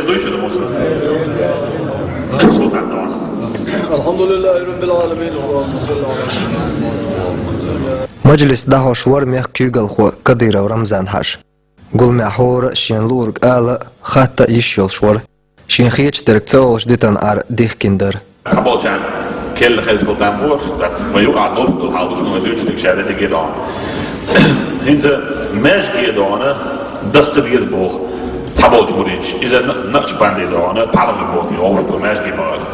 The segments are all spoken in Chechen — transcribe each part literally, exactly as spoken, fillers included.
Дуй шуна, Муса. Султан Дон. الحمد لله رب العالمين. اللهم صل على محمد. Мажлис дӀахьош вара мехка куьйгалхо Кадыров Рамзан-Хьажа. Гуламехь хӀора шен луург ала а, хатта а йиш йолуш вара. Шен хеташ дерг ца олуш дитан Ӏар дихкина дара. Цхьаболчарна керла хеза хила там бохуш, тӀаккха вай юкъахь долуш долу хьал ду шуна, вай дуьйцуш дерг ша дерриге а Дон. ХӀинца маьждиге Дон даха ца деза боху цхьаболчу мурдаш. Иза на-, Накъшбанди Дон, пхьалан боху цӀе вовшах ду маьждиге бахара.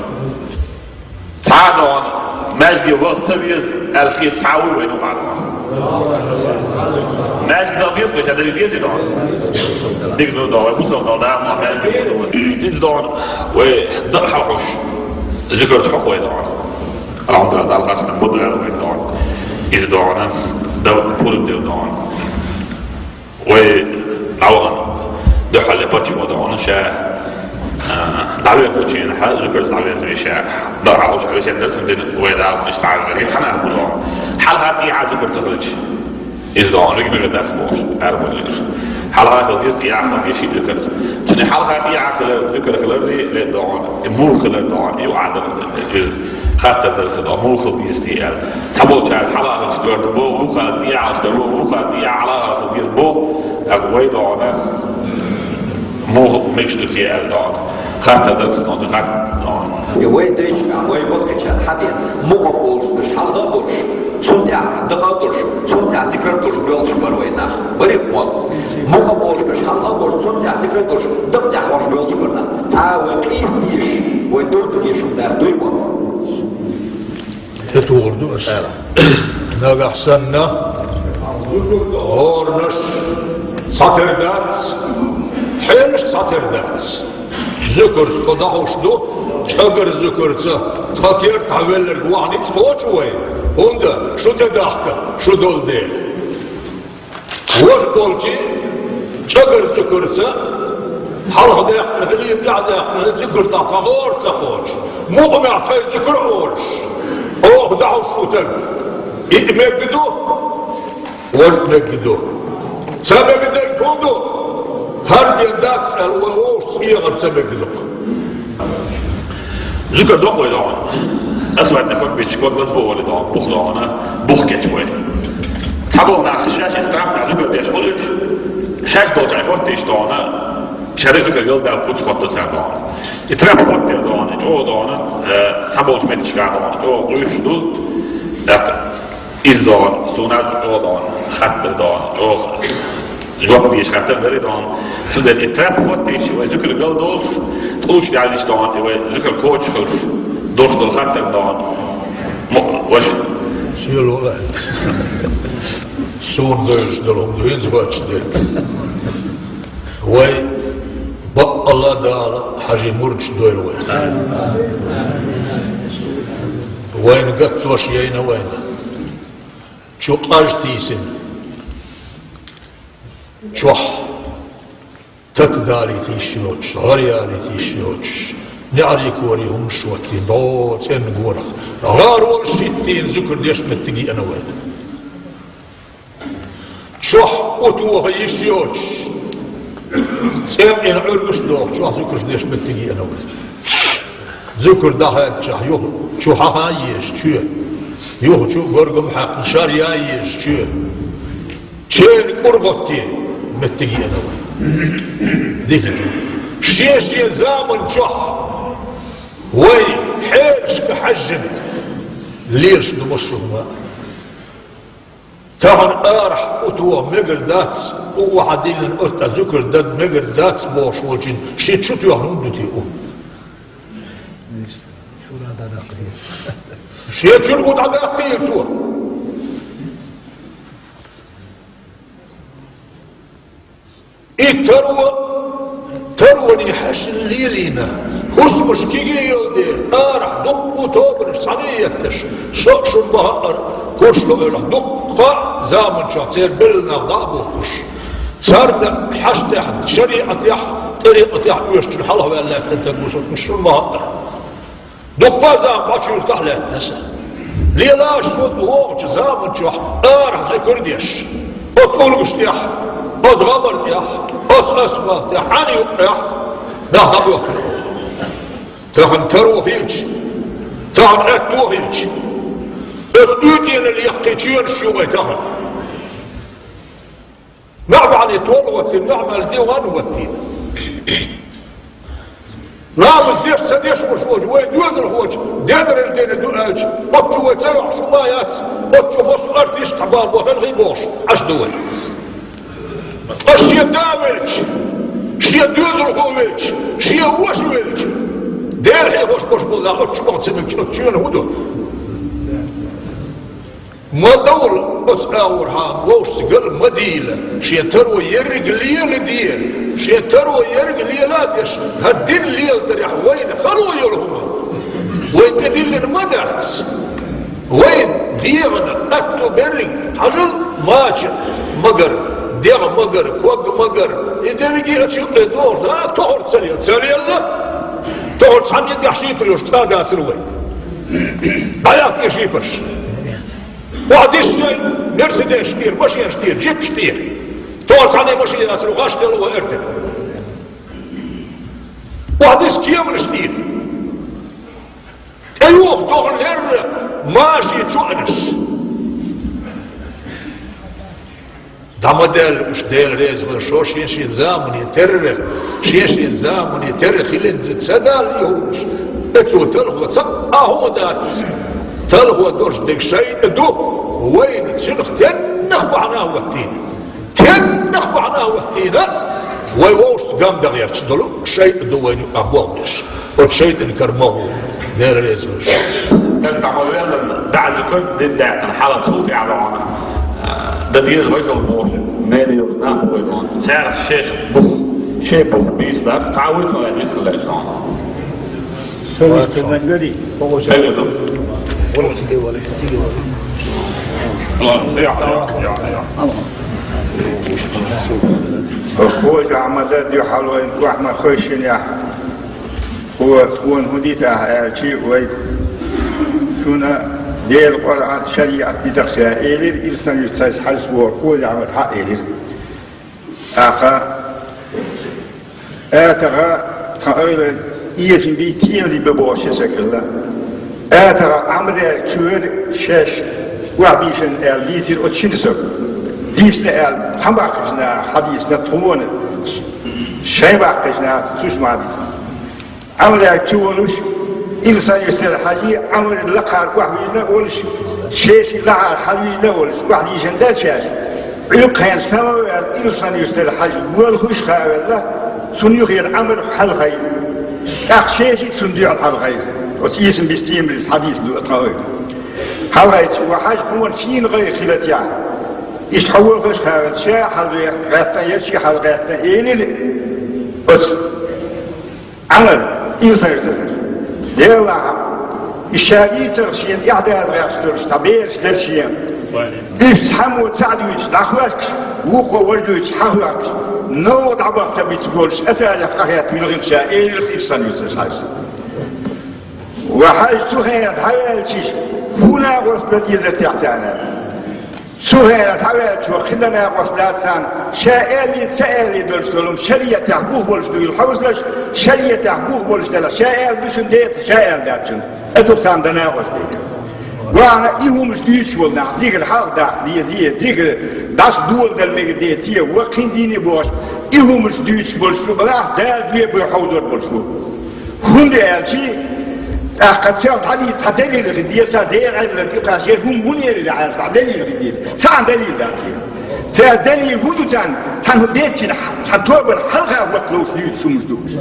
Цхьа а Дон, маьждиге ваха ца веза аьлла хета цхьа а вуй вайна юкъахь Дон? Маьждиге дала деза вай, ша дерриге деза Дон? Дика ду Дон, вай бусалба Дон, да, ма маьждиге ваха ду вай. ХӀинца Дон, вай даа хьалхуш, зуькар цхьа хӀокху вай Дон. Алхьамдулиллахь, Далла хастам бу Дала вайн Дон. Иза Дон, дала пурба дила Дон. Вай дӀавахана дуьххьал паччахьо Дон, ша, а, дӀавоьдучу хенахь зуькарца дӀавоьду вай ша. Даа хьалхуш хьан весет дара, цундела вай Дала иштта Ӏамийна. Цхьана а бу Дон. Хьалха тӀехьа зуькар ца хилча. Иза Дон, вига мегар дац бохуш, арабовлуш. Хьалха хила деза, тӀехьа хила деза шиъ зуькар. Цуьнан хьалха тӀехьа хилар, зуькар хилар ди, ле Дон, и муха хилар Дон, и юкъахь дара, иза хаттар дара сан Дон, муха хила деза те аьлла. Цхьаболчара хьалха хилча дара боху, вукхара тӀехьа хилча дара боху, вукхара тӀехьа хьалха хила деза боху, тӀаккха вай Дон, муха мегаш ду те аьлла Дон. Хаттар дара сан Дон, хаттар Дон. И вай дайшкахь, вай баккхийчарна хьадеана, мукъам болуш берш хьалха а болуш, цунна тӀехь даха а долуш, цунна тӀехь зикар а долуш боьлхуш бара вай нах. Барий ма? Мукъам болуш берш хьалха а болуш, цунна тӀехь зикар а долуш, даха тӀехь хьош боьлхуш бара нах. Цхьа а вай къийса дезаш, вай дурдугеш хӀума дац, дуй ма? ХӀетахур ду аса. Нагахь санна, гӀоранаш цхьатера дац, хьелаш цхьатера дац. Зуькарца тхо дӀахьуш ду, чӀагар зуькарца тхан кертахь велларг вахана ницкъ кхочу вай, хӀунда шу тӀедахка, шу долу дела. Важа болчий, чӀагар зуькарца, хьалха даьккхина хилий, тӀаьхьа даьккхина хилий, зуькар тӀехь тхан гӀора ца кхочу. Мукъамехь тхайн зуькар а олуш, оха дӀахьуш ву таг. И а мегга ду, важа а мегга ду. Ца мегадерг хӀун ду? ХӀара бен дац аьлла, вай вовшашца эгӀар ца мегадо. Зуькар доху вай Дон. Асфальтный ког бичча, ког лазбо вали Дон, бух Дон, бух кечу вай. Цхьаболу нах шаьш иза трап тӀехь зуькар деш хуьлуьйтуш, шаьш долчохь хӀоттийча Дон, шаьш зуькар йолу даьлла куц хӀотто цара Дон. И трап хӀоттийра Дон, и чӀогӀа Дон, э, цхьаболчу меттигашкахь Дон, чӀогӀа къуьйсуш ду. ТӀаккха иза Дон, суна чӀогӀа Дон, хаттар Дон, чӀогӀа жоп дезаш хаттар дара Дон. Цундела и трап хӀоттийча, вай зуькар галдолуш, тӀулгаш даьллича Дон, и вай зуькар кочахуьлуш, долуш долу хаттар Дон. Мо-, ваша. Суна девзаш долу хӀума ду хӀинца гӀоьтташ дерг. Вай баккъалла Дала Хьажин мурдаш дойла вай. Вайна гаттош яйна вайна. Чу къаж тийсина. Чохь тата далийта йиш йоцуш, гӀар ялийта йиш йоцуш, неӀарий корий хӀуманаш хӀоттийна, дӀо цӀенна горах, гӀаролаш хӀиттийна зуькар деш меттиг еана вайна. Чохь утоха йиш йоцуш, цӀенъина Ӏуьргаш доху, чохь зуькарш деш меттиг еана вай. Зуькар дӀахаьдчахь, юха чу хьаха езаш чоь, юха чу горгам хьаькхна шар я езаш чоь, чена кӀур гӀоттий меттиг еана вай. Дика ду. Шен-шен заман чохь вай хьелашка хьаьжжина лелаш ду массо а хӀума. Тахана арахь утоха мегар дац, у ваха диллина оцу тӀа зуькар дан мегар дац бохуш волчун шен чу тоьхна хӀунда ду те у? Шен чуьра у дӀадаккхийла цо. И таро, тароне хьаьшна лелийна, хӀусамаш кегий йолу дела, арахь дуккха тобанаш цхьаьна а етташ, со а шуна ма-хаъара, курш ло эвлахь, дуккха а заманчохь церан белла нах дӀа а бохкуш, царна хьаштехь, шариӀатехь, тӀарикъатехь оьшучун хьалхаваьлла лаьттина таг ву со, шуна ма-хаъара. Дуккха а зама бӀочуьйртахь лаьттина аса. Лелаш со вогӀучу заманчохь арахь зуькар деш, оцу ургаш тӀехь, оцу гӀамар тӀехь, оцу асфальт тӀехь, хьан юкъехь, Нах дӀабоьхкина. Тахан таро хилча, тахан аьтто хилча, оцу уьйтӀенал яккхий чоьнаш ю вай тахан. МаьӀ бахьане толла ваттийна, маьӀ мел де ван ваттийна. Ламаз деш ца деш волуш волчу вай доьзалхочун день рождения ду аьлча, оцу чу вай ца йохьуш хӀума яц, оцу чу массо а артисташ дӀабахьа боху, хӀинца бохуш Ӏаш ду вай. Ткъа шен да велча, шен доьзалхо велча, шен ваша велча, Дела хьехош болуш болу нах оцу чу бахьа ца мегча, оцу чоьнах хӀун ду? Ма довла оцу агӀор хьан вовшашца гал ма дийла, шен таро ерриг леладе, шен таро ерриг лела а деш, хӀара дин леладарехь вайна хало йолу хӀума вай тӀедиллина ма дац. Вай дегӀана аьтто берриг хьажал, мача магар, дегӀ магар, ког магар, и дерриге а ацу юкъе догӀуш, да, тохар ца лела, ца лелла, тохар цхьанна тӀехь шийпар йолуш цӀа дацара вай. ДӀаяккха и шийпарш. Охьадисча, Мерседесаш тӀера, машенаш тӀера, джипаш тӀера. Тохар цхьанна машен яцара, гӀаш делла вай эртира. Охьадис кеманаш тӀера. ТӀеюху тохар лерра машен чоанаш. ДӀа ма даьлла уьш, Дела реза хуьлда, шен-шен замане терра, шен-шен замане терра хилинца ца далла и хӀуманаш. Оцо талхо ца а хӀума дац. Талхо долуш дерг шайтӀа ду, вайна цуьнах теннах бахьана а хӀоттийна. Теннах бахьана а хӀоттийна, вай вовшашца гамда гӀерташ долу шайтӀа ду вайна юкъахь болх беш. Оцу шайтӀан кара ма гӀо, Дела реза хуьлда. Дан тӀаьхьа велла, баьӀзу кара дин даьккхина хьала цул тӀаьхьа догӀана. Дан деза важа долу бохуш, мел йолу нах вай догӀана. Царах шех бух, шен бух бийса дац, цхьа вуй тхо вай хӀисла лаьцна догӀана. Ладно, я, я, я. Хожа Ахьмада дуьхьал вайн охьа ма хойшинехь. Хо, тхуна хӀун дитахь аьлчи вай. Шуна Дела Къуръан шариат дитахь ша элира, ирсан юьстарш хьажа вора, Хожа Ахьмад хьа элира. ТӀаккха атагӀа тхан ойла эсам бий, теман бан бохуш ши саг хилла. АтагӀа Ӏамрел чуьра шаьш охьабийшина аьлла дийцира оцу шина сага. Дийшина аьлла, тхан баккхийчу наха хьадийцина, тхуна шайн баккхийчу наха цуьш ма дийцина. Ӏамрел чу волуш, ирсан юьстара хьажий, Ӏамр лакхара охьавижна а волуш, шеши лахьара хьалвижна а волуш, охьадийшина дара шаьш. Ӏуьйкххенна сама а ваьлла, ирсан юьстара хьажа, валхуш хаа велла, цунна юххера Ӏамр хьалхай. ТӀаккха шеши цунна дуьхьал хьалхай. Оцу ийсан бистиймарис хьадийца ду аса хьалхай. Хьалхайча, ва хьажа хьуна шийна гӀайгӀа хила тяхьа. Иштта хьо валхуш хаа велла, ша хьалхе гӀаьттина, я ши хьалгӀаьттина, элира оцу Ӏамр, инсарза, Делахь, и ша вийцарх шена тӀаьхьадаза гӀерташ долуш цхьа бераш дара шен. Уьш цхьаммо цхьаъ дуьйцуш дӀахоьхкуш, вукхо важа дуьйцуш хьахоьхкуш, новкъа дӀабаха ца бицуш болуш, аса аьллех къахетта вилхина ша, элира ирсан юьстара хьажас. Ва хьажа цу хенахь дӀаваьлча, хӀун накъост дан дезара техьа царна? Цу хенахь дӀаваьллачо кхин дан накъост дац царна, ша аьллий, ца аьллий долуш долу, шариатехь бух болуш дуйла хьовсалаш, шариатехь бух болуш делахь, ша аьлла ду шуна, деца ша аьлла дац шуна. Аса ду царна дан накъост дийла. Вахана и хӀумаш дуьйцуш волу нах, зигара хьалха даккха деза, зигара дӀаса доладала мегар деце, ва кхин дийне бохуш, и хӀумаш дуьйцуш болуш ду балахь, Дала жоьпе буй хьовзор болуш бу. ХӀунда аьлча, тӀаккха царна дӀадийца цхьа далил хир деза, Делан Ӏилманан тӀе кхача, хӀума хӀун элира аьлла, цхьа далил хир деза. Цхьа а далил дац. Церан далил хӀун ду царна? Цхьана беччина, цхьана тобанна хьалха ватта ловш дуьйцуш хӀумаш ду уьш.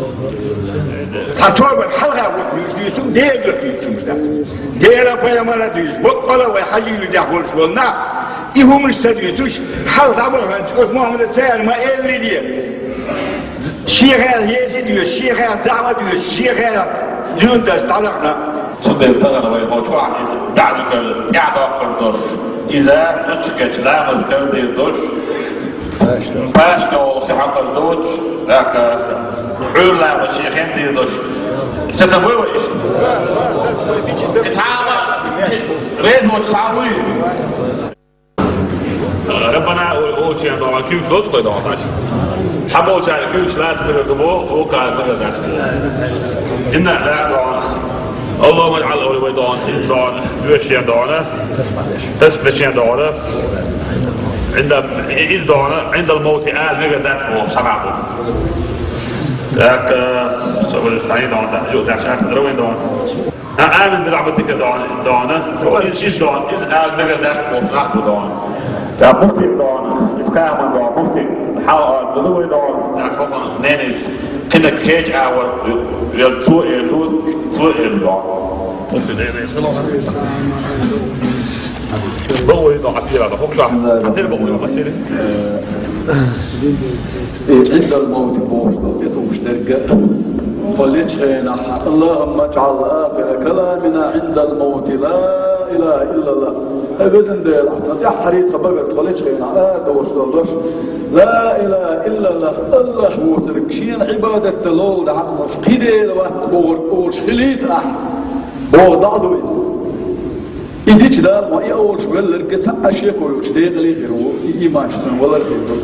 Цхьана тобанна хьалха ватта ловш дуьйцуш, Делан дуьхьа дуьйцуш хӀумаш дац. Делан пайхамара дуьйцуш, боккъала вай хьажий юьртахь волуш волу нах, и хӀумаш ца дуьйцуш, хьалха дӀабаханчу оцу Мухьаммада цара ма элли де. Шен хенахь еза доьшуш, шен хенахь зама доьшуш, шен хенахь дуьйна даш дӀалахана. Цундела тахана вай хӀокху чохь иза баьӀзу кара тӀаьхьадоккхур долуш, иза зудчуьнгахь ламаз карадийр долуш, пашта волу хи хьокхур доцуш, тӀаккха Ӏуьйра ламаз шен хенахь дийр долуш. Ца ца вай вай иштта? Цхьа а реза воцу цхьа а вуй? Раббана олучеран догӀан куьйгаш лоцу кхой догӀан хьаьжа. Цхьаболчара куьйгаш лаца мегар ду боху, вукхара мегар дац боху. Инна лаьа дона. Аллахумма иджӀал, олий вай дона, иза дона, доьшуш шен дона. Тасбихь шен дона. Инда, иза дона, Ӏиндал мовти ала мегар дац боху, сагӀа бу. Так, э, со вуьйцу тхьайн дона, да, ю, даш, аса дара вайн дона. А, амин бирахьматика дона, дона. Иза, иза дона, иза ала мегар дац боху, сагӀа бу дона. Да, муфтин дона, иза кхаман дона, муфтин, хьал ала ду вай дона. Да, хохана, ненец, кхинак хеча агӀор, вел цо эр ду, цо эр дона. Муфтин, ненец, хохана. Бакъо ю дона, хьан тӀера дона, хӀокху чохь. Хьан тӀера бакъо ю, Василий? Э, Ӏиндал мовти бохуш долу тӀетухуш дерг а, тхо лечу хенахь, Аллахумма иджӀал ахира каламина Ӏиндал мовти ла илаха иллаллах. Хьай везан Дела, тхан тӀаьххьарий тхан багара тхо лечу хенахь арадолуш долу дош, ла илаха иллаллах, Аллах воцург, шена Ӏибадат дан ловла дӀа а луш, кхин Дела вац бохург олуш хилийта ахь, боху дӀа а ду иза. И дича Дала ма и олуш велларг цхьа а шеко йолчу декъале хир ву, и ийманчу цунна валар хир ву.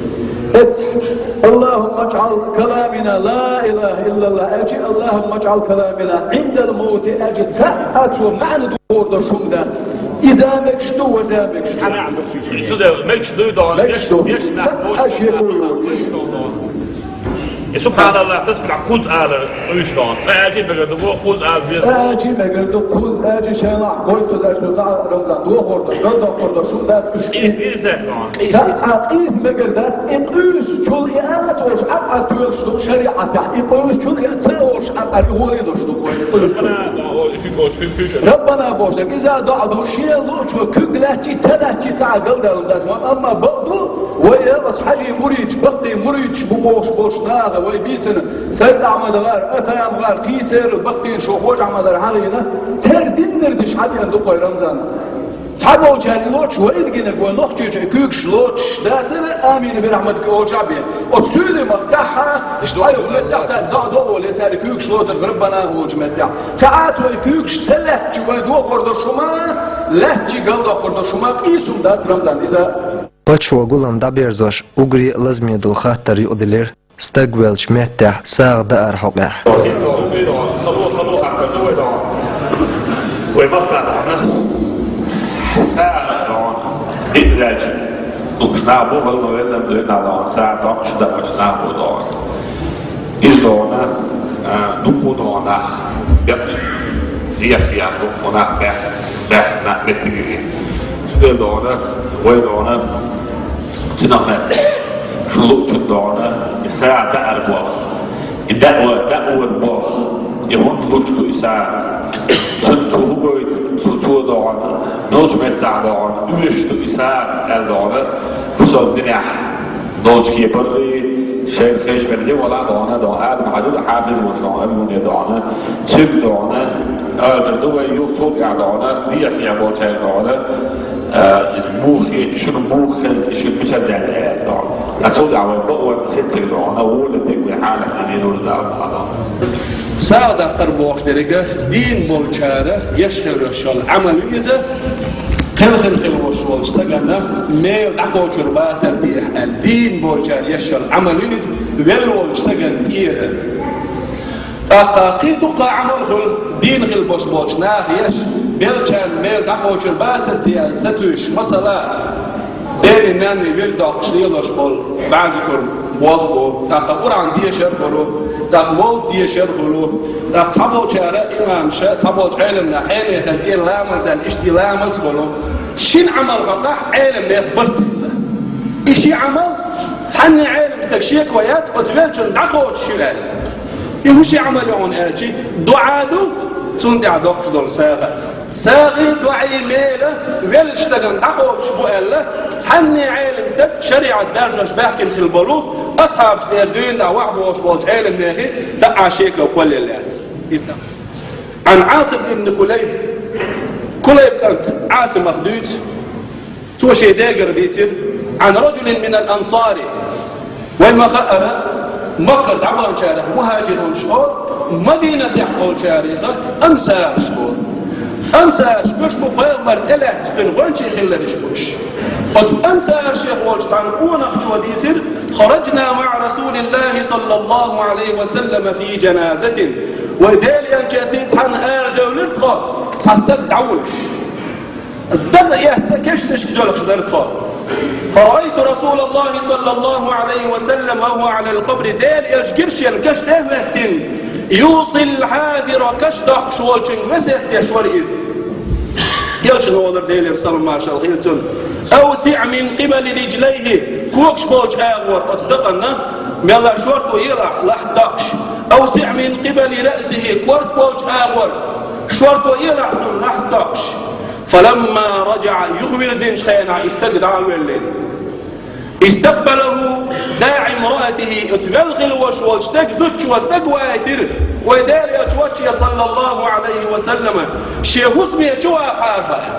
Эццахь, Аллахумма иджӀал каламина ла илаха иллаллах аьлчи, Аллахумма иджӀал каламина Ӏиндал мовти аьлчи, цхьа а цо маьӀна дохур долуш хӀума дац. Иза мегаш ду, важа мегаш ду. Цу дела мегаш дуй дона, мегаш ду. Цхьа а шеко йолуш. И субханаллах, тасбихь кхузза ала къуьйсу дона. Цкъа аьлчи мегар ду боху, кхузза ала беза. Цкъа аьлчи мегар ду, кхузза аьлчи шайнахь гойту аьлча ду, цхьа а Рамзан дохур ду, галдохур ду, шун дац уьш. Къийса, къийса дона. Цкъа а къийса мегар дац, и къуьйсучул и ала ца олуш Ӏад-Ӏад тоьлуш ду шариӀатехь, и къуьйсучул и ца олуш Ӏад-Ӏад и гӀоле долуш ду, кхой, и къуьйсучул. Раббана бохуш дерг, иза доӀа ду, шен луучо куьг лаьттачий, ца лаьттачий цхьа а галдаьлла дац, амма бакъ ду, вай оцу хьажийн муридаш, баккхий муридаш бу бохуш болуш наха вай бийцина, Сайд-Ахьмад-гӀар, Атам-гӀар, кхин церан баккхийна шу Хож-Ахьмад-гӀар хьахийна, церан диннар диш хьадеана ду кхой Рамзан. Цхьаболчара и лоцуш вайна гинарг вай нохчийчу и куьйгаш лоцуш дацара, амин бирахьматика олча бен. Оцу суьйлий махкахьа, иштта хьайх меттехь цаьрга дӀа а до оле, цара и куьйгаш лоцург Раббана волчу меттехь. Ца а цо и куьйгаш ца лаьттачу вайн дохур долуш хӀума, лаьттачий галдоккхур долуш хӀума къийсам дац Рамзан иза. Паччахьо гулам дӀаберзош, уггаре а лазаме долу хаттар юкъаделира, стаг веллачу меттехь сагӀа даар хьокъехь. Хало, хало хаттар ду вай дона. Вай махка дона. СагӀа дона. Итт лаьча. Дукхаш нах бу, валла велла, велла дона. СагӀа доккхуш дахаш нах бу дона. Иза дона, а, дукха дона нах, бекъ, дехсиях дукха нах бех, бех нах меттиге. Цуьнан дона, вай дона, цуьнах меца. Шу луучун дона, и сагӀа даар болх, и даъва, даъвар болх, и хӀунда луш ду и сагӀа? Цуьнан цо хӀу гойту, цо, цо дона, нолчу меттахь дона, оьшуш ду и сагӀа, аьлла дона, бусалба динехь. Долчу кепарий, шайна хезаш верзий вала дона, дона, Адам Хьажа Хьафиз волуш дона, Абуне дона, цуьнга дона, ала ду вай юха цул тӀаьхьа дона, дехьа болчаьрга дона, а, иза муха хеташ, шуна муха хеза, и шуна мичара даьлла аьлла дона. А цул тӀаьхьа вай бакъонан сецциг дона, гӀоле дерг вай хьалаца и лелур Дала дона. СагӀа даккхар бохуш дерг дийна болчара еш хилла йолуш йолу Ӏамал ю иза, кхелхина хилла волуш волчу стагана мел дӀакхочур бацар те аьлла, дийна болчара еш йолу Ӏамал ю иза, велла волчу стагана тӀера. ТӀаккха кхин дуккха Ӏамал хуьлу, дийна хилла болуш болчу наха еш, беллачарна мел дӀакхочур бацар те аьлла сатуьйсуш, масала, Дени-нанни вирд доккхуш лелош болу бӀаьзакура болх бу, тӀаккха Къуръан дешар хуьлу, тӀаккха мовлид дешар хуьлу, тӀаккха цхьаболчара имамаша, цхьаболчу Ӏеламнаха хьенехана тӀера ламаз даьлла, иштта и ламаз хуьлу. Шина Ӏамал хьокъехь Ӏеламнех барт хилла. И ши Ӏамал цхьанне Ӏелам стаг шеко яц, оцу веллачунна дӀакхочуш ю аьлла. И хӀун ши Ӏамал ю хьуна аьлчи, дуӀа ду, цунна тӀехь доккхуш долу сагӀа. СагӀий, дуӀий, мела веллачу стагана дӀакхочуш бу аьлла, цхьанне Ӏелам стаг шариӀат баьржош баьхкина хилла болу, асхьабаш тӀера дуьйна дӀа вахьа бохуш болчу Ӏеламнехи цхьа а шеко кхоллаелла яц. Ицкъ. Ӏан Ӏасим ибн Кулайб, Кулайб кӀант Ӏасимах дуьйцу, цо шен дегара дийцира, Ӏан раджулин минал ансари, вай ма хаъара, Маккара дӀабаханчарах мухӀажирунаш олу, Мадинатехь болчарех ансараш олу. Ансараш, уьш бу пайхамар тӀелаьцнача цуьнан гӀоьнчий хиллараш бу уьш. Оцу ансарашех волчу цхьана къонахчо дийцира: «خرجنا مع رسول الله صلى الله عليه وسلم في جنازة». Вай Делан элчанца цхьаьна арадевлира тхо, цхьа стаг дӀавуллуш. Дага эцна кешнашка доьлхуш дара тхо. «فرأيت رسول الله صلى الله عليه وسلم وهو على القبر», Делан элча гира шена каш тӀе а хӀоьттина, «يوصي الحافر», каш доккхуш волчуьнга весет деш вара иза. Элчано олура, Делера салам-маршалла хуьлда цунна: «أوسع من قبل رجليه», когаш болчу агӀор оцу дакъанна мелла шорто елахь, лахьт доккхуш. «أوسع من قبل رأسه», корта болчу агӀор шорто елахь цунна, лахьт доккхуш. «فلما رجع», юхавирзинчу хенахь и стаг дӀа а воьллина, «استقبله داعي امرأته», оцу велла хилла волуш волчу стеган зудчо стаг ваийтира, вай Делан элча волчу, саллаллаху Ӏалайхи ва саллама, шен хӀусаме чу вахахьара.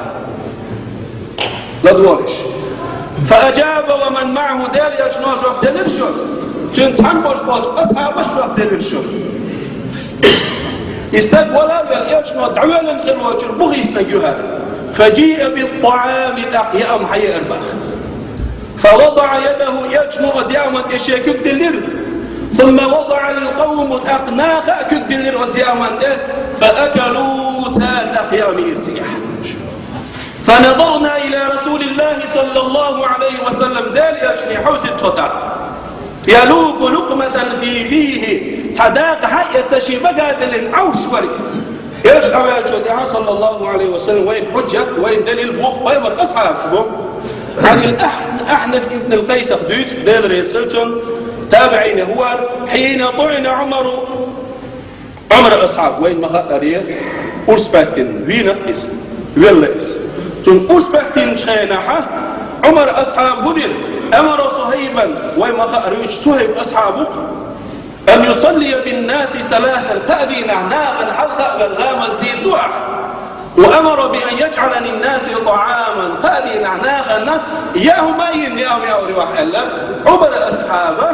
ЛадогӀалаш. «فأجاب ومن معه», Делан элчано жоп делира шуна, цуьнан цхьаьна болуш болчу асхьабаша жоп делира шуна. И стаг вала а велла, элчано дӀавоьллина хир волчуьра буха и стаг ю хӀара. «فجيء بالطعام», тӀаккха яа хӀума хьаеара боху. «فوضع يده», элчано оцу яа хӀуманна тӀе шен куьг диллира. «ثم وضع القوم», тӀаккха наха а куьг диллира оцу яа хӀуманна тӀе. «فأكلوا», цара тӀаккха яа хӀума йира цигахь. «فنظرنا إلى رسول الله صلى الله عليه وسلم», Делан элчане хьовсийра тхо тӀаккха. «يلوك لقمة في فيه», цхьа дакъа хьаэцна шен бага а диллина Ӏовшуш вара иза. Элча дӀаваьллачул тӀаьхьа, саллаллаху Ӏалайхи ва саллам, вайна хьужжат, вайна далил боху пайхамаран асхьабаш бу. «عن الأحنف بن القيس», дуьйцу, Дела реза хуьлда цунна, табиӀинех вара: «حين طعن عمر», Ӏумар асхьаб, вайна ма-хаъара, урс баьттина вийнакъ иза, велла иза. Цунна урс баьттинчу хенахь Ӏумар асхьаба хӀун дира? «أمر صهيبا», вай ма-хаъара вуьйцу Сугьайб асхьаб ву-кх, «أن يصلي بالناس ثلاثا», кхаа дийнахь нахана хьалха а ваьлла ламаз дийр ду ахь. «وأمر بأن يجعل للناس طعاما», кхаа дийнахь нахана яа хӀума а йина, яа хӀума яур ю ахь аьлла, Ӏумар асхьаба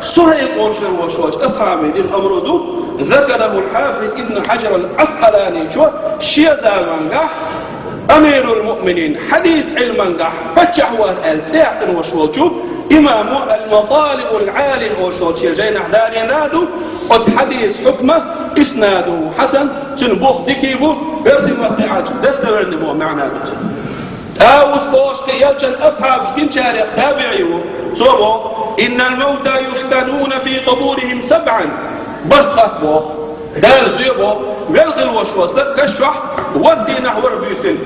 Сугьайб волчу волчу асхьабе дина омра ду, ذكره الحافظ ابن حجر العسقلاني чо шен заманахь, амирул-муъминин, хьадис Ӏилмангахь паччахь вара аьлла цӀе яьккхина волуш волчу имаму ал-МатӀалибул-Ӏали олуш волчу шен жайнахь далийна ду, оцу хьадисан хьукма: иснадуху хьасан, цуьнан бух дика бу, оьрсийн маттахь аьлча, достоверный боху маьӀна ду цуьнан. ТӀаус бохуш кхин элчан асхьабаш гинчарех табиӀи ву. Цо боху: «إن الموتى يفتنون في قبورهم سبعا». Барт хатта боху, Дала зоь боху, велла хилла волуш волу стаг каш чохь ворхӀ дийнахь вара буьйсина.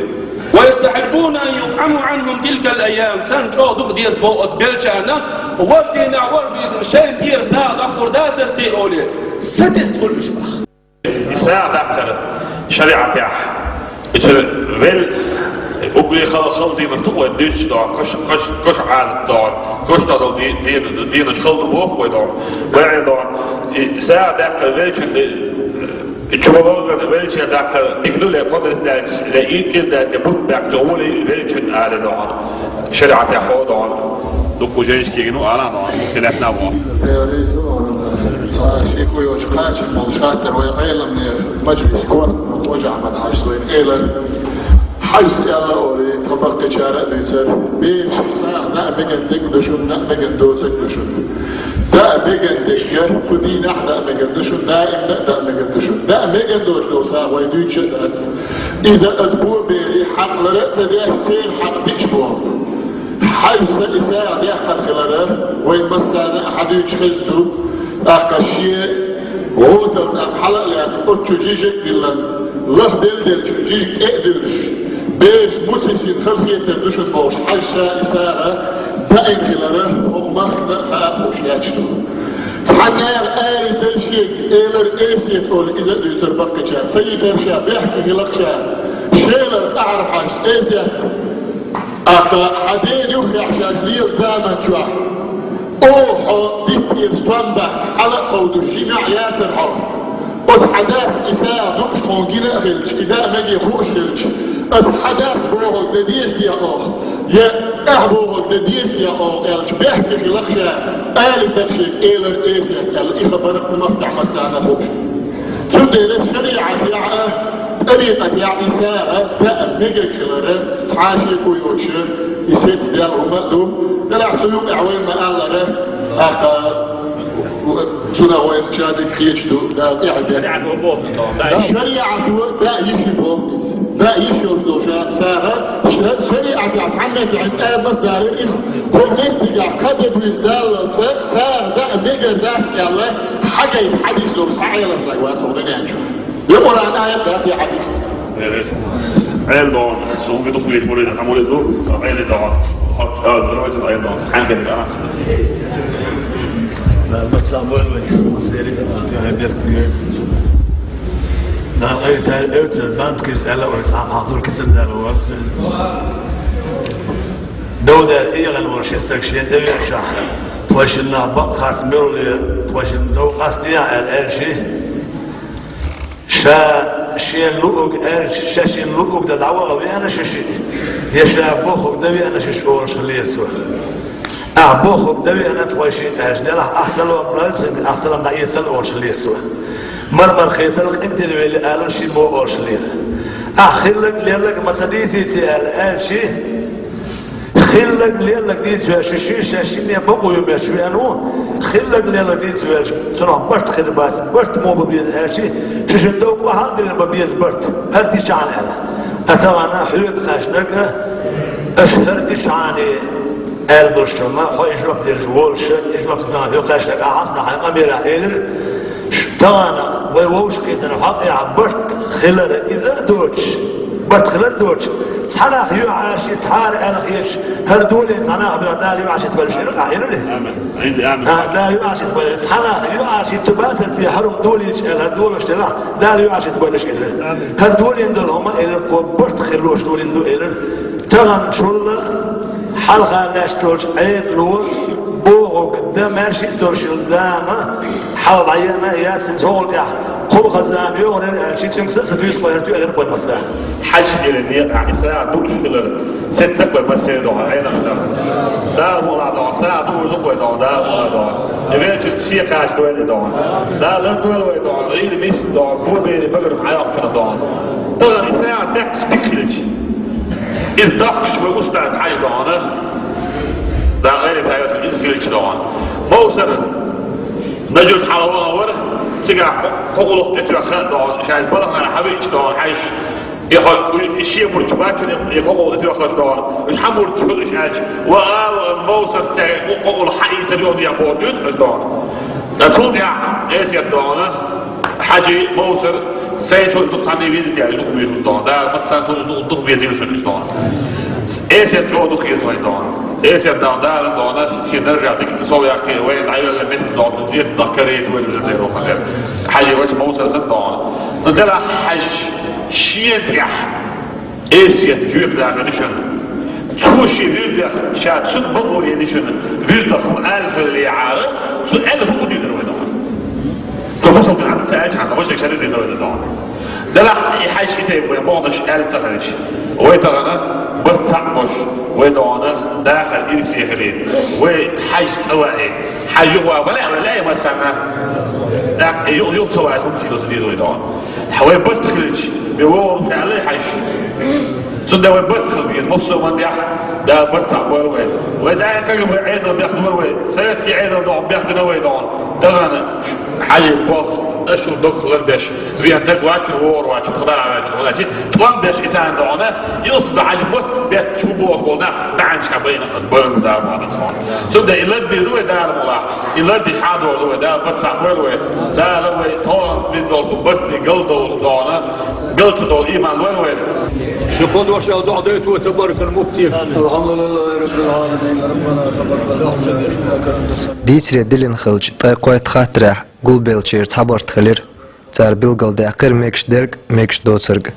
«ويستحبون أن يطعموا عنهم تلك الأيام». Царна чӀогӀа дукха деза боху оцу беллачарна, ворхӀ дийнахь вара буьйсина, шайна тӀера сагӀа доккхур дацара те олий, сатесна хуьлу уьш боху. И сагӀа даккхар шариӀатехь, и цу вел уггаре хала, хала дийнахь ду-кх вай дуьйцуш доху, кхаш, кхаш, кхаш Ӏазап доху, кхаш тӀедала ди-, ди-, дийнаш хала ду боху вай доху. Вай доху, и сагӀа даккхар веллачун де-, и чу валган веллачеран даккхар дика ду ле, кхо-деза даьлча, ле, и кӀира даьлча, ле, бутт баьккхича гӀоле веллачун аьлла доху. ШариӀатехь хьо доху. Дуккха жайнаш кегина ву ала доху, хилаьтна боху. Э, реза ву, цхьа шеко йоцуш кхачам болуш хаттар вай Ӏеламнех, мажлис корта Хожа-Ахьмад-Хьаьжас вайна элира. Хьаьжас аьлла олий, тхан баккхийчара а дуьйцура, бераш сагӀа даа меган дерг ду шуна, даа меган доцург ду шуна. Даа меган дерг, цу дийнахь даа меган ду шуна, даим даа, даа меган ду шуна. Даа меган доцуш долу сагӀа вай дуьйцуш а дац. Иза аса бо берийн хьакъ лар а ца деш, церан хьакъ диъаш бохург ду. Хьаьжас и сагӀа дехкина хилар вайн массарна а хьадуьйцуш хезна ду, тӀаккха шен гӀотал тӀам хьала а лаьцна, оцу чу жижиг а диллина, лаха делла-деллачун жижиг тӀе а дуьллуш, бераш муц йисина хазахетар ду шуна бохуш, Хьаьжас и сагӀа даина хилар хӀокху махкана а хаа а хууш лаьтташ ду. Цхьанна аьлла, али тара шега, элар эсет олу, иза а дуьйцура баккхийчара, ца йитара ша, бехке хиларх ша, шелара тӀаьхьара хьаьжас эсет. Аккха хьан ден юххехь шаьш лела заман чохь, оха хьо диттера стом баьхка, хьала а кховдуш, жимехь яцара хьо. Оцу хьан дас и сагӀа дууш тхуна гина а хилча, и даа меге хууш хилча, аса хьан дас бохург дан деза те оха, я ахь бохург дан деза те оха аьлча, бехке хиларх ша, али тара шега, элар эсет аьлла, и хабар а хӀумах тӀехь массарна а хууш. Цундела шариӀатехь а, ТӀарикъатехь и сагӀа даа мегаш хилар цхьа а шеко йоцуш, и сецадаьлла хӀума а ду. Делахь цу юкъехь вайна ма-аллара, тӀаккха цунах вайна шадерг кхеташ ду, Дала тӀаьхье берг. ШариӀато даа йиш ю боху иза. Даа йиш йолуш долу ша-, сагӀа, ша-, шариӀатехь цхьанна тӀехь иза ала маса далийра иза, хӀокху меттигехь кхаъ де буьйса даллалц сагӀа даа мегар дац аьлла, хьагайта хьадис долуш схьа Ӏелам стаг вац хӀокху дуьнен чу. Я Къуръан аят дац, я хьадис. Ӏела догӀу, суна дукха вийча мурид, хьан мурид ду, Ӏела догӀу. Хьо, а, давайте Ӏела догӀу. Хьан хир, а? Да, бац, а, вай, вай, масери, а, я берт, я. Да, ай, тай, ай, тай, бант кис, ала, ой, сам, а, дур кис, ала, ой, сам. Дов дер, и гӀан вар ши стаг шен тӀе веача. Тхойшинна бакъ харц муьлххе, тхойшинна дов къастийна, аьлла, аьлла ши. Ша шен луъург аьлча, ша шен луъург дан дӀаваха веана шу шиъ, я ша бохург дан веана шу шиъ олуш хилира цо. Ахь бохург дан веана тхойшиъ аьлча, делахь ахь салам лойла цуьнга, ахь салам дӀаэцал олуш хилира цо. Мар-мар хетар къинтӀера велла алар ши мо олуш хилира. Ахь хилларг, лелларг ма ца дийций те аьлла аьлча, хилларг, лелларг дийца ваьлча, шу шиъ шаьш шинне бакъо ю метташ веана ву, хилларг, лелларг дийца ваьлча, цунах барт хир бац, барт мо бан беза аьлча, шу шина дов охьа а диллина бан беза барт, хӀара дичахьана аьлла. Ткъа тахана хьоьга кхаьчнарг, аша хӀара дичахьана аьлла долуш ма, хьо и жоп делаш волуш, и жоп ца хьоьга кхаьчнарг, ахьа хьайн къамелехь элира, Ш-, тахана вай вовшахкхетаран хьокъехь барт хилар иза а доцуш, барт хилар а доцуш, цхьаннах юьхьӀаьржа тхьара аьлла хеташ, хӀара долийна цхьаннах а белахь, Дала юьхьӀаьржа тхабаллаш элира, ахь элира? Амин. Амин. А, Дала юьхьӀаьржа тхабаллаш. Цхьаннах юьхьӀаьржа тхабацар те, хӀара хӀума долийча аьлла, хӀара долуш делахь, Дала юьхьӀаьржа тхабаллаш элира. Амин. ХӀара долийна долу хӀума элира, кхо барт хилалуш долийна ду элира. Таханчул хьалха лаьтташ долчу Ӏедало бохург дан маьрша а долуш йолу зама хьалха дӀаеана а яц, хӀинца хӀокхул тӀехь кхулха зама йогӀур яра аьлча, цуьнга са а ца туьйсу кхойхьара туьйхира кхойн масала. Хьаьжа хиларна некъахь и сагӀа дууш хилар, сецна кхойн массеран догӀу Ӏенах дан. Дала мукъалахь догӀу, сагӀа дуур ду кхойн догӀу, Дала мукъалахь догӀу. И веллачуьнца шен кхача дойла догӀу. Дала лар дойла вай догӀу, Ӏийна миска догӀу, бобери багарх Ӏайоккхучунах догӀу. Тахана и сагӀа даьккхича дика хилча. Иза доккхуш вай устаз хьаьжа догӀана, да гӀайре тайоса иза хилча догӀана. Мовсар Нажуд хьала вахана вара, цигахь кхо-, кхо гӀуллакх тӀетоьхна догӀана, шайца балхана хьавиъча догӀана хьаьжа. И хьо, и шен мурдаш бачуьра, и кхо гӀуллакх тӀетоьхнарш догӀана. Уьш хьан мурдаш хила уьш аьлча, ва а, ва а, Мовсар сагӀа, кхо гӀуллакх хьаийцар йоьхна яхь боху дуьйцу аша догӀана. Ткъа цул тӀаьхьа эсет догӀана, Хьаьжи, Мовсар, сайн чохь дукха цхьанне везийта яьлла, дукха везаш ву догӀана. Дала массарна со дукха, дукха везийла шуна иштта догӀана. Эсет чӀогӀа дукха хеза вайн догӀана. Эсет догӀана, Дала догӀана, шен даржах дика со яьккхи, вайн дӀайоьллина меттиг догӀана, зерат даккха карийта вайн веза дера ваха дера. Хьаьжи вац Мовсар санна догӀана. Ну, делахь хьаьжа шена тӀехь Эсет жоьпа дахана шуна. Цо шен вирдах, ша цунна бакъо елла шуна, вирдах хӀун аьлла хиллехьара, цо аьлла хӀун дийр вай догӀана. Цо бусалба дин ца аьлча хьан, вайшиъ шариӀат дийр вай догӀана. Делахь и хьаьжа и тайпа вайн боханаш аьлла ца хилча, вай тахана барт цхьаъ болуш, вай догӀана дахар ирсе хилийта, вай хьаьжа цӀа ваийта, хьаьжа юха ван вале а, вале а массарна. ТӀаккха и юха, юха ца ваийта хӀума сийдо ца деза вай догӀана. Хьан вай барт хилча, вай вогӀур ву аьлла хьаьжа. Цундела вай барт хила беза, массо а ван дехь, Дала барт цхьаъ бойла вай. Вай даим кагам вай Ӏедал бехдора вай, советский Ӏедал доху бехдина вай догӀана. Тахана хьаьжа боху, аша шу дог хилар беш, вен даг вачур, вогӀур вачур, тхан дара ваьлча, тхан дара ваьлча, тӀом беш и царна догӀана, илс ду хьаьжа барт бетташ ву боху болу нах, баьӀанча хьан байна ас, байна Дала боху ас. Цундела и лар дийр ду вай Дала мукъалахь, и лар дийча хьан догӀу ду вай Дала барт цхьаъ бойла вай. Дала вай тхо бина долу барт де гал долу догӀана. Галца долу ийман лойла вайна. Ши кхо дош аьлла, дохьа дайта вай Табаракан муфти. Алхьамдулиллахи Раббил Аламин. Раббана такъаббал минна иннака анта самиъ. Дийцаре диллина хилча, ткъе кхойтта хаттарехь гулбеллачеран цхьа барт хилира. Цара билгалдаьккхира мегаш дерг, мегаш доцург.